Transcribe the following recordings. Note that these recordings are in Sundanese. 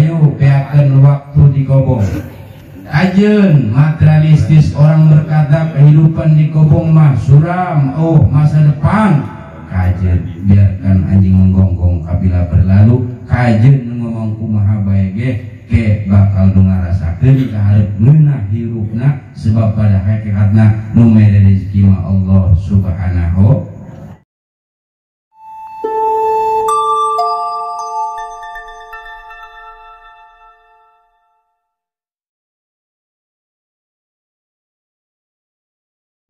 Ayo beakeun waktu di kobong. Kajeun materialistis orang berkata kehidupan di kobong mah suram, oh masa depan. Kajeun biarkan anjing menggonggong kabila berlalu. Kajeun ngomong kumaha bae ge ke bakal nu ngarasakeun ka hareup ngeunah hirupna sebab pada hakikatna nu mere rezeki mah Allah Subhanahu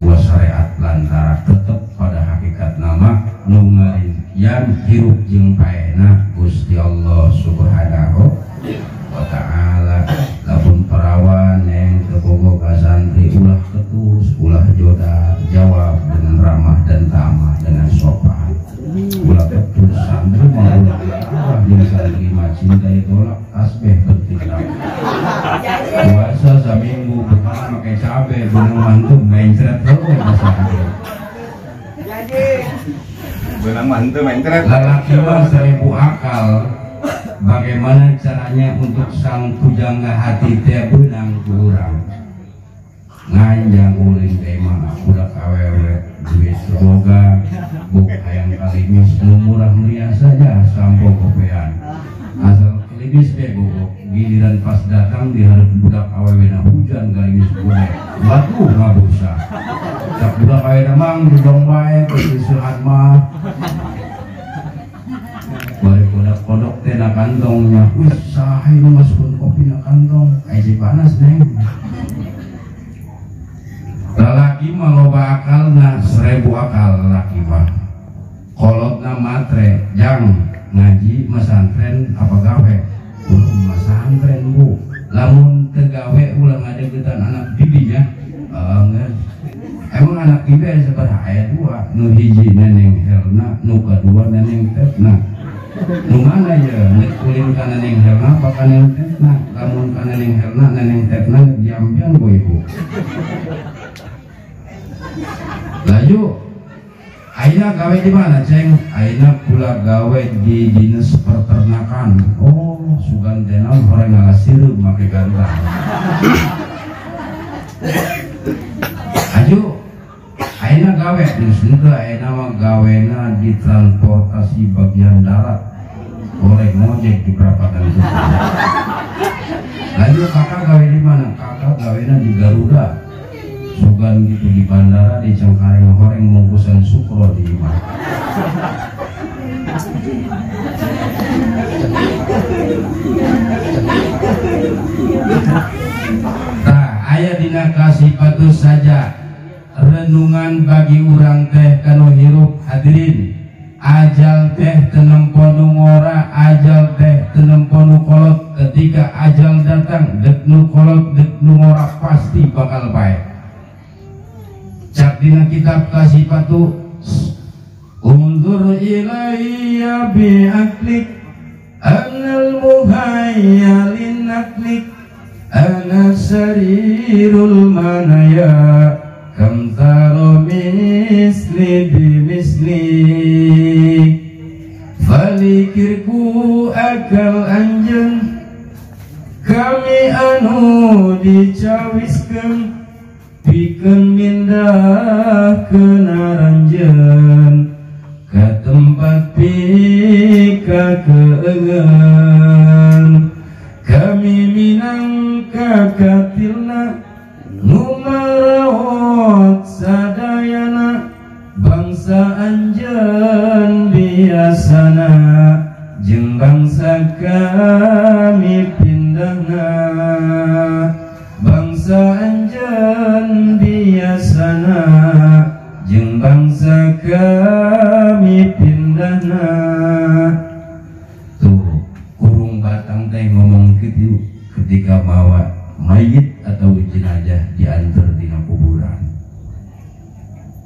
wa syariat lantara tetep pada hakikat nama nu ngarincian hirup jeung paena Gusti Allah Subhanahu wa ta'ala. Lamun perawan yang tebogo ka santri ulah ketus ulah joda, jawab dengan ramah dan tamah dengan sopan. Ulah ketus santri mah ulah ulah jeung santri mah cintai tolak tasbih bertindak. Puasa saminggu betah make cabe benang mantu mencret terus santri. Benang mantu mencret. Lalaki mah seribu akal. Bagaimana caranya untuk sang pujangga hati teh benang kurang nganjang ulin teh mah budak awewe duit seboga buk hayang kalimis nu murah meriah saja sampo gopean asal kalimis teh bobok giliran pas datang di hareup budak awewe na hujan garimis gode waduh ngabusa cak budak awewe mang dudong wae kesusuhan mah bari kodok-kodok teh na kantongnya, wih saha nu masukkeun kopi na kantong, aja panas neng. Lalaki mah loba akalna, 1000 akal lalaki mah. Kolotna matre, jang ngaji masantren apa gawe? Ulah masantren bu, lamun teu gawe ulah ngadeukeutan anak bibinya. Emang anak bibi aya sabaraha? Aya dua, nu hiji neneng Helna, nu kadua neneng Tetna. Nu mana ya nek ulin ka neneng Helna apa ka neneng Tetna? Lamun ka neneng Helna neneng Tetna diampian ku ibu. Laju ayeuna gawe di mana ceng? Ayeuna pula gawe di dinas peternakan. Oh sugan teh naon horeng ngalasireup make gantang. Aju ayeuna gawe geus henteu ayeuna mah gawena di transportasi bagian darat oleh ngojek di perapatan itu. Lanjut kakak gawe di mana? Kakak gawena di Garuda. Sugan gitu di bandara di Cengkareng horeng mungkusan sukro di imah. Tah aya dina kasipatu saja renungan bagi urang teh kanu hirup hadirin. Ajal teh teu nempo nu ngora, ajal teh teu nempo nu kolot. Ketika ajal datang dek nu kolot dek nu ngora pasti bakal bae. Cak dina kitab kasipatu unzur ilayya bi aklik anal muhayya linaklik ana sarirul manaya kam taro misli bimisli falikirku akal anjeun kami anu dicawiskeun pikeun mindah kenaranjeun ka tempat pika keungeun kami minangka katilna nu maraot sadayana bangsa anjeun biasana jeung bangsa kami pindahna bangsa anjeun biasana jeung bangsa kami pindahna. Tuh kurung batang teh ngomong kitu ketika mawa mayit atau jenazah diantar dina kuburan.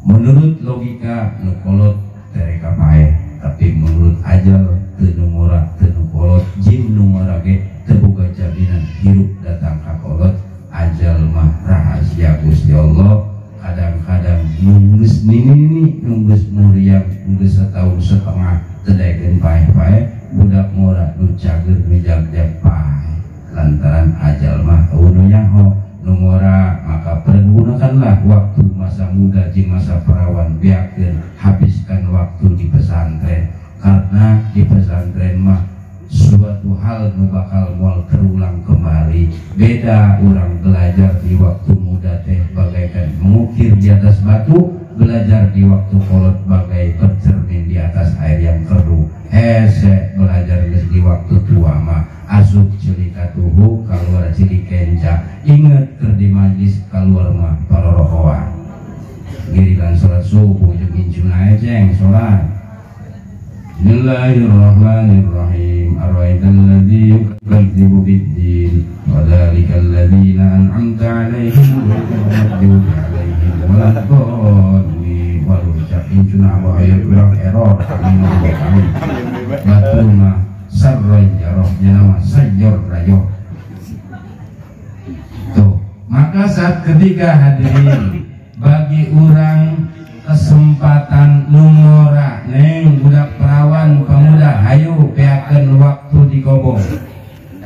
Menurut logika nu kolot tereka paeh, tapi menurut ajal teu nu ngora teu nu kolot, jin nu ngora ge teu boga jaminan hirup datang ka kolot. Ajal mah rahasia Gusti Allah. Kadang-kadang nunggus nini nunggus muriang nunggus setahun setengah teu daekeun paeh-paeh budak ngora nu cager nu jag-jag paeh. Lantaran ajal mah eueuh nyaho nu ngora, maka pergunakanlah waktu masa muda jeung masa perawan, beakeun habiskan waktu di pesantren, karena di pesantren mah suatu hal nu bakal moal terulang kembali. Beda orang belajar di waktu muda teh bagaikan mengukir di atas batu, belajar di waktu kolot bagai bercermin di atas air yang keruh. Hese belajar di waktu tua mah asup ceuli katuhu keluar ceuli kenca, inget keur di majlis keluar mah parorohoan. Giliran salat subuh jeung incuna ejeng salat. Bismillahirrahmanirrahim. Ara'aital ladzi yukadzibu bid-din wa dzalikal ladzina an'amta 'alaihim ghairil maghdubi 'alaihim waladdallin. Waduh, cak incuna bahaya urang error. Amin. Batur mah sarroy jarohnya nama sajor rayo. Tuh, maka saat ketiga hadirin bagi orang kesempatan nungora neng budak perawan pemuda hayu beakeun waktu di kobong.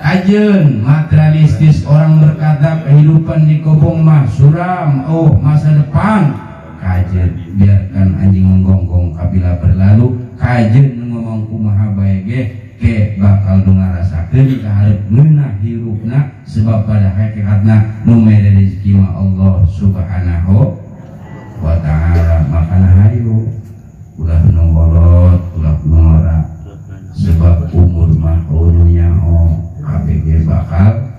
Ajeun materialistis orang berkata kehidupan di kobong mah suram, oh masa depan. Kajeun biarkan anjing menggonggong kabila berlalu, kajeun ngomong kumaha bae ge ke bakal nu ngarasakeun ka hareup ngeunah hirupna, sebab pada hakikatna nu mere rezeki mah Allah Subhanahu wa ta'ala. Makana hayu ulah nu ngolot, ulah nu ngora, sebab umur mah eueuh nyaho KBG bakal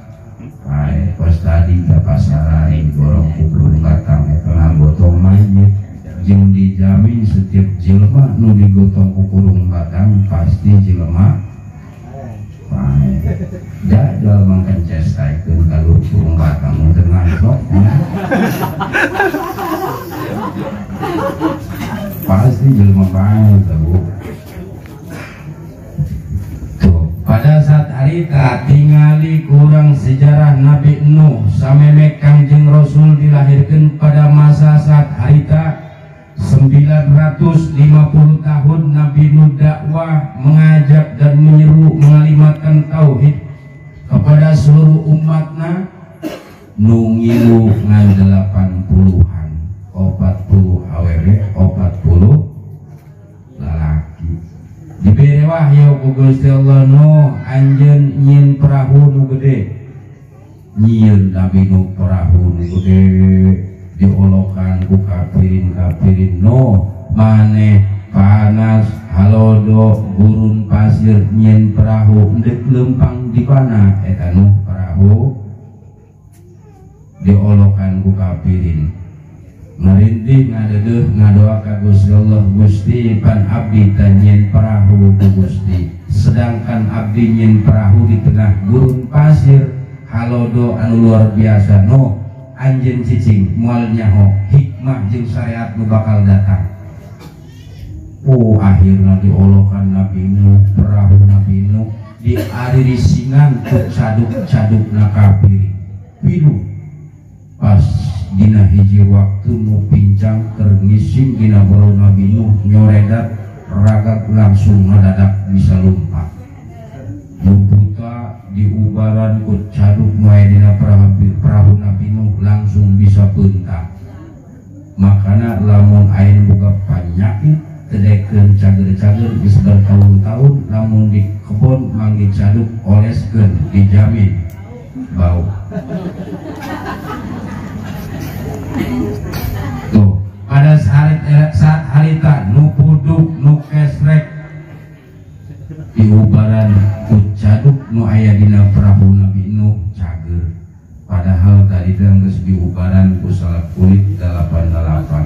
pae. Kos tadi ka pasaran gorong kuplung batang eta ngagotong mayit, jeung dijamin setiap jelema nu digotong ku kurung batang pasti jelema pae. Jajal mangkan cestaikeun ka kurung batang mun teu ngantok pasti jelema pae Bu. Tuh, pada saat harita tingali kurang sejarah Nabi Nuh samemek Kangjeng Rasul dilahirkan pada masa saat harita 950 tahun Nabi Nuh dakwah, mengajak dan menyeru mengalimatkan tauhid kepada seluruh umatna. Nu ngilu ngan 80-an, 40 awewe, 40 lalaki. Dibere wahyu ku Gusti Allah, Nuh anjeun nyieun perahu nu gede. Nyieun Nabi Nuh perahu nu gede diolokan ku kafirin-kafirin. Nuh maneh panas halodo gurun pasir nyieun perahu ndek lempang di mana eta Nuh perahu diolokan ku kafirin. Ngarintih ngadedeuh ngadoa ka Gusti Allah, Gusti pan abdi teh nyieun perahu ku Gusti, sedangkan abdi nyieun perahu di tengah gurun pasir halodo anu luar biasa. Nuh anjeun cicing moal nyaho hikmah jeung syariat nu bakal datang. Oh akhirna diolokan Nabi Nuh, perahu Nabi Nuh diaririsingan ku caduk-cadukna kafirin. Piduh pas dina hiji waktu nu pincang keur ngising dina perahu Nabi Nuh nyoredat ragak langsung ngadadak bisa lumpat. Nu buta diubaran ku caduk nu aya dina perahu Nabi Nuh langsung bisa beuntak. Makana lamun aya nu boga panyakit tedekeun cager-cager geus bertahun-tahun lamun di kebon manggih caduk oleskeun dijamin bau. Tuh, pada saat harita nu puduk nu kesrek diubaran ku caduk nu aya dina perahu Nabi Nuh cager. Padahal tadi teh geus diubaran ku salak kulit 88.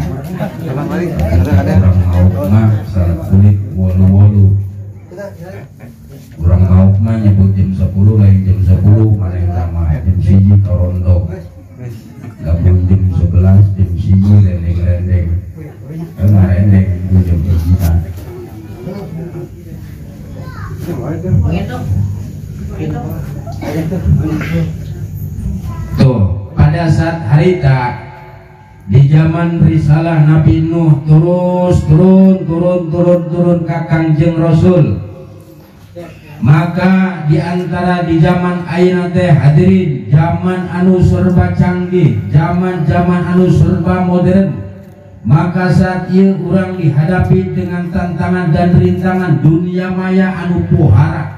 Urang mauk mah salak kulit 88. Urang mauk mah nyebut jam 10 lain jam 10 manehna mah jam 1 karondo. Lamun jam 11 jam 1 rendeng-rendeng. Ngarendeng ku jam 1. Tuh, pada saat harita di zaman risalah Nabi Nuh terus turun turun turun turun ka Kangjeng Rasul. Maka diantara di zaman ayeuna teh hadirin, zaman anu serba canggih, zaman-zaman anu serba modern, maka saat ieu urang dihadapi dengan tantangan dan rintangan dunia maya anu pohara.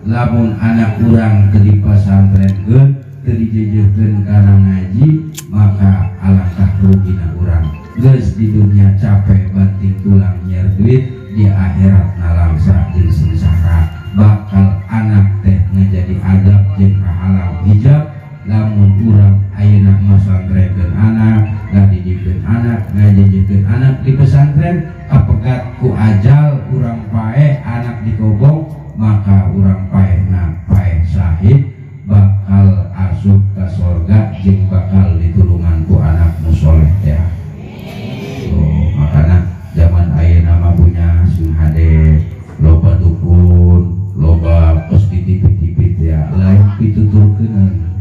Lamun anak urang teu dipasantrenkeun, teu dijejeukeun kana ngaji, maka alangkah rugina urang. Geus di dunia capek banting tulang nyiar duit, di akhirat nalangsa jeung sengsara. Bakal anak teh ngajadi adab jeung kahalang hijab. Lamun urang ayeuna masantrenkeun anak, ngadidikeun anak, ngajejeukeun anak di pesantren, kapegat ku ajal urang paeh anak dikobong, maka urang paehna paeh syahid, bakal asup ka sorga jeung bakal ditulungan ku anak nu soleh teh. Oh, makana zaman ayeuna mah punya sing hade loba dukun, loba pos di TV-TV teh, lain pituturkeun.